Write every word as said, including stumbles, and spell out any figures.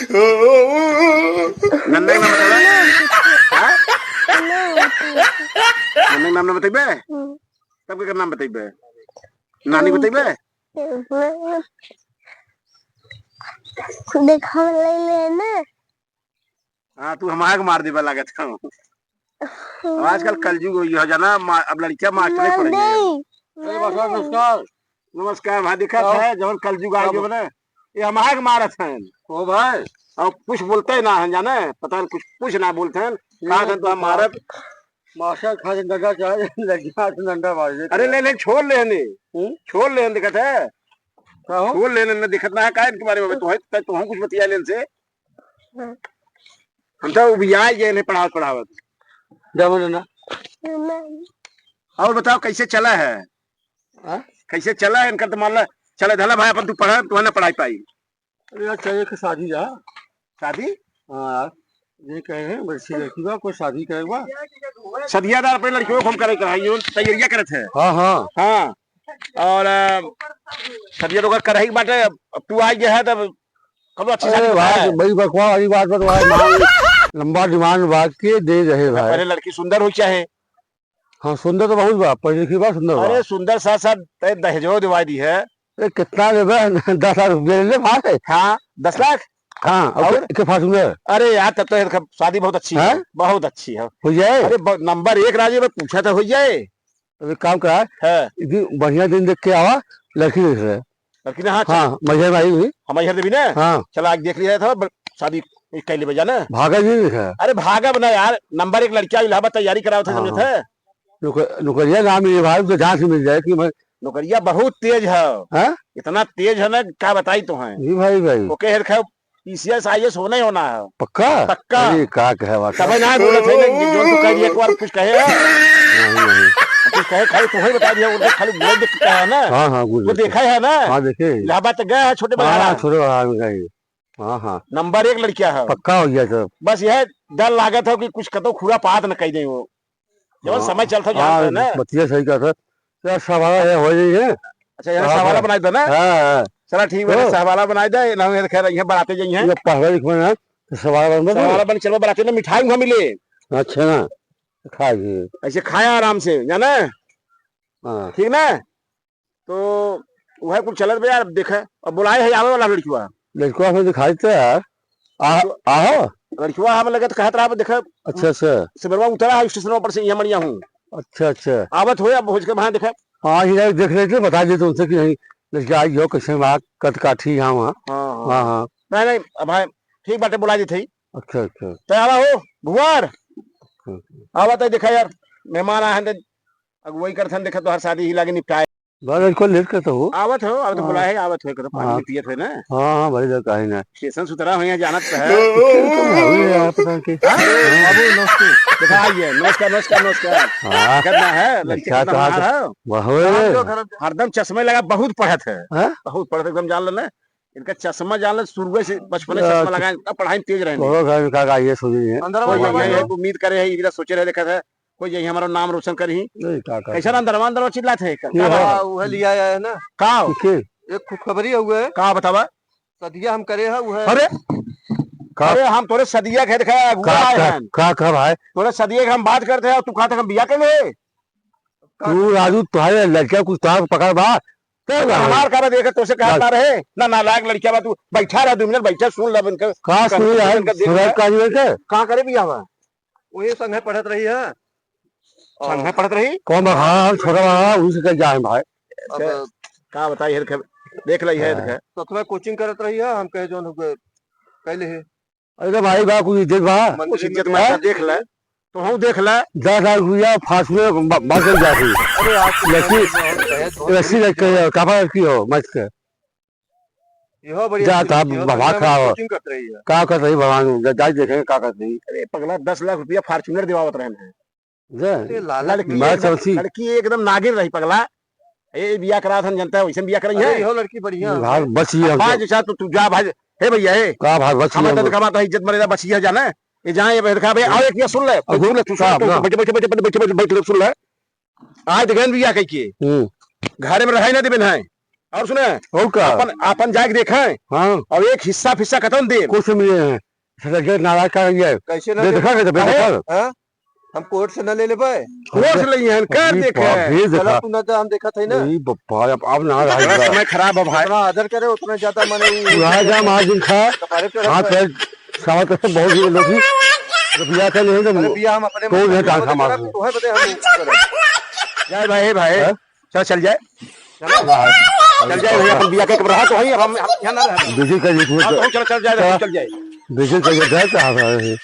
नन्ना के नाम बतइबे? हाँ? नन्ना के नाम ना बतइबे? हम्म। तब केकर नाम बतइबे? नानी बतइबे? हम्म। देखा ले लेना। हाँ, तू हमार के मार देबे लागत हौ। अब आजकल कलजुग होइ गया, जाना, मा-, अब लड़कियां मास्टरे मार पढ़ गए। दे। अरे बाबा, नमस्कार। नमस्कार भाई, देखा था, जवन कलजुग आ गया ना, ये हमार के मारत हैं। ओ भाई। और कुछ बोलते ना हैं, जाने, पता नहीं, कुछ, कुछ ना बोलते हैं। ये कहा था तो हम मारत। मास्टर खा के डंडा चाहे, लड़कियां से डंडा मार देते अरे हैं। ले, ले, छोड़ ले ने। हम्म? छोड़ ले ने, दिखत है। का हो? छोड़ ले ने, दिखत ना है, का इनके बारे में? तो है, तो हम कुछ बतिया लेन से। हाँ। हम तो उबिया गए ने पढ़ावत, पढ़ावत। जाओ ना। नहीं। और बताओ, कैसे चला है? हाँ? कैसे चला है इनका? तो मान ला, चले धला भाई, अपन तू पढ़ा, तू ना पढ़ाई पाई। अरे यार, चले के शादी जा। शादी? हाँ यार, ये कहे हैं, बच्ची लड़की बा, कोई शादी करे बा। सदियादार अपने लड़कियों को हम करे के रहा, ये तैयारियां करत है। हाँ, हाँ। हाँ। और, अ, सदिया तो ओकर करही के बाटे, अब तू आ गया है, तब कब अच्छी शादी अरे भाई, बताए? बड़ी बकवा वाली बात बतवा, लंबा demand बात के दे रहे भाई। पहले लड़की सुंदर हो चाहे। हाँ, सुंदर तो बहुत बा, पढ़ी लिखी बा, सुंदर बा। अरे, सुंदर साथ साथ तय दहेजो दिवा दी है। ए, कितना लेबे? दस लाख रुपया ले ले भाई। हाँ, दस लाख? हाँ, और और? के, के Fortuner? अरे यार, तब तो ये शादी बहुत अच्छी है, हैं? बहुत अच्छी है। हो जाए? अरे, ब-, नंबर एक राजे में पूछा था, हो जाए। अब एक काम करा, हाँ। एक दिन बढ़िया दिन देख के आवा, लड़की देख रहे। लड़की ना, हाँ, चल। हाँ, मैहर आई हुई। हम मैहर देवी ना? हाँ। चला, आज देख लिया था, ब-, शादी कर ले बजा ना। भागा जी देख रहा। अरे, भागा बना यार, नंबर एक लड़किया इलाहाबाद तैयारी करावत है, हाँ, समझत हाँ। है? नौकर-, नौकरिया ना मिले भाई, तो जहाँ से मिल जाए कि मैं नौकरिया बहुत तेज है। हाँ? इतना तेज है ना, का बताई तो है। जी भाई, भाई। ओके, हेर खाओ, पीसीएस आईएएस होना ही होना है। पक्का? पक्का। अरे, का कहे बात तबे है? ना बोलत है ना, जो तू कह दिया, एक बार कुछ कहे है? नहीं, नहीं। कुछ कहे, खाली तुम्हें बता दिया, उनको खाली बोल दे के कहा है ना? हाँ, हाँ, गुड वो देखा। देखा है ना? हाँ, देखे। इलाहाबाद तक गया है, छोटे हाँ, बघाड़ा। छोटे बघाड़ा में गए। हाँ, हाँ। नंबर एक लड़किया है। पक्का हो गया सब। बस यह डर लागत है कि कुछ कतो खुरापात न कह दे वो। जवन हाँ, समय चलत है, जानत हाँ, है ना? बतिया सही कहत है। तो सहवाला है, हो जाई है। अच्छा, यहाँ हाँ, सहवाला हाँ। बनाई दे ना? हाँ, हाँ। चला ठीक बा, तो? सहवाला बनाई दे, ना ये खैर, यहाँ बराते जाई हैं। ये पहला लिखवा ना, तो सहवाला बन बन सहवाला बन, चलो बराते में मिठाई उहाँ मिले। अच्छा ना, खा लिए। ऐसे खाया आराम से, जाना? हाँ। ठीक ना? तो वह कुछ चलत बा यार, अब देखे, अब बुलाए है आवे वाला लड़किया। लड़किया हमें दिखाई तो यार। आ, तो आहो। लड़किया हम लगे तो कहत रहा, अब देखे, अच्छा, अच्छा। सुबेरवा उतरा है स्टेशन पर से, यहाँ मड़िया हूँ। अच्छा, अच्छा। आवत हो या पहुँच के वहाँ देखे। हाँ, ये देख लेते, बता देते उनसे कि नहीं, लड़किया आई हो, कैसे वहाँ कद काठी यहाँ, वहाँ। हाँ, हाँ। हाँ, हाँ। नहीं, नहीं, अब भाई, ठीक बाटे, बुला देते ही। अच्छा, अच्छा। तो आवा हो, भुआर। अच्छा, अच्छा। आवा तो देखा यार, मेहमान आए हैं तो अगुवाई करत हन, देखा तोहार शादी ही लागे निपटाए। बस, इनको लेट करता हो। आवत हो, आवत हो, हाँ। बोला है, आवत हो, एकदम पानी हाँ। में पियत है ना। हाँ, हाँ, भाई, जरा काहे ना। कैसन सुथरा हो यहाँ जानत तो है। अभी यार, पता नहीं कि हाँ? बाबू, नमस्ते। देखा, आइए, नमस्कार, नमस्कार, नमस्कार। हाँ। कितना है? लड़के अच्छा, कितना तो हाँ, होनहार तो है? बहुत। हरदम चश्मे लगा, बहुत पढ़त है। हाँ? बहुत पढ़त, एकदम जान लेना। इनका चश्मा जान ले, शुरुए से, बचपने से चश्मा अच्छा। लगाए, इनका पढ़ाई में तेज रहने। तोहरो घर में का, का आईएएस हो जाइए। अंदर कोई वाला यही है, भाई। उम्मीद करे है, इधर सोचे रहे, देखा था, कोई यही हमारा नाम रोशन करी। नहीं, का, का, कैसा का। नाम दरवान दरवान चिल्लात है, का, ये का हो। बात? हाँ, वह लिया आया है ना। का हो? ठीक है। एक खुशखबरी है, वो है। का बतावा? सदिया हम करे है, वो है। अरे, का? अरे, हम तोरे सदिया के देखा, अगुआ का, आए का, हैं। का, का भाई? तोरे सदिया के हम बात करते हैं, तू कहा था हम बिया के लिए? तू राजू, तुम्हारे लड़किया कुछ ताक पकड़ बा, तब तो ना हमार होई। का बा, देखे तोसे कहत ना रहे, ना नालायक लड़किया बा, तू बैठा रह, दो मिनट बैठा, सुन ले इनका, का सुन ले, इनका देख सुधर ले। का नहीं के? कहाँ करे बियाह बा? वही संगे पढ़त रही है। संगे पढ़त रही? कौन बा? हाँ, हाँ, छोटा बा, हाँ, उनसे कह जाए भाई। अब का बताई, हेर के, देख ले, हेर के। हाँ। सतुआ कोचिंग करत रही है, हम कहे जौन हो गए, कैले है। अरे भाई बा, कुछ इज्जत बा? कुछ इज्जत में देख ले, तो हम देख ले। दस लाख रुपया फांस में ब-, बच जाती। अरे आप तो लड़की, बहुत दहेज बहुत लड़की लड़की हो, कापा लड़की हो, मत कर। यहो बढ़िया जा, चीज, तो आप यहो बाबा बढ़िया खा हो। कोचिंग करत रही है। का करत रही भगवान, जा, जा देखेंगे का करत रही। अरे पगला, दस लाख रुपया Fortuner दिवावत रहन है। जा। अरे लालच लड़की में मैं एकदम, समझी। लड़की एकदम नागिन रही पगला। ए, बिया करा थन जनता है, वैसे बिया कराई अरे है। यहो लड़की बढ़िया है। भाग बची है भाई। जैसा तू, तू जा भाई। हे भैया, हे। का भाग बची हमारे है? तो दिखा, तो इज्जत मर्यादा बची है, जाने। ये जहाँ ये देखा बे, आओ एक ये सुन ले, अब सुन ले, तू का सुन ले, तू अपना? बैठ, बैठ, बैठ, सुन ले। आज देखेन बिया कह के। हम्म। घर में रहे ना देबेन है। और सुने, और का? अपन, अपन जाके देखे। हाँ। और एक हिस्सा फिस्सा कतन दे। कुछ मिले हैं। सर, नाराज का रही है। कैसे ना दे दे? देखा, दे देखा। हाँ? हम कोर्ट से न ले लेबे। कोर्ट से ले हैं, कर अरे देखे। बाप रे, चला देखा। तू ना तो हम देखत है ना। अरे बाप रे, अब, अब ना रहा इतना है। समय खराब है भाई। जितना आदर करे, उतना ज्यादा माने वो बुढ़ा जा मार दिन खा। कपारे पे हाथ रखता है। पैर साथ है, बहुत ही लोग ही। रुपया का नहीं तो अरे भैया, हम अपने तो मन ये से कहाँ बहुत खा मार खराब, दो। तो है बदे हम करब। जाए भाई, भाई। हैं? चल, चल जाए। चलो। चल जाए भैया, अपन बिया के रहा तो है, अब हम, हम यहाँ ना रहे। बिजली का ये हाँ, तो हम चलो, चल जाए, चल। चल जाए। बिजली का ये घर कहाँ है?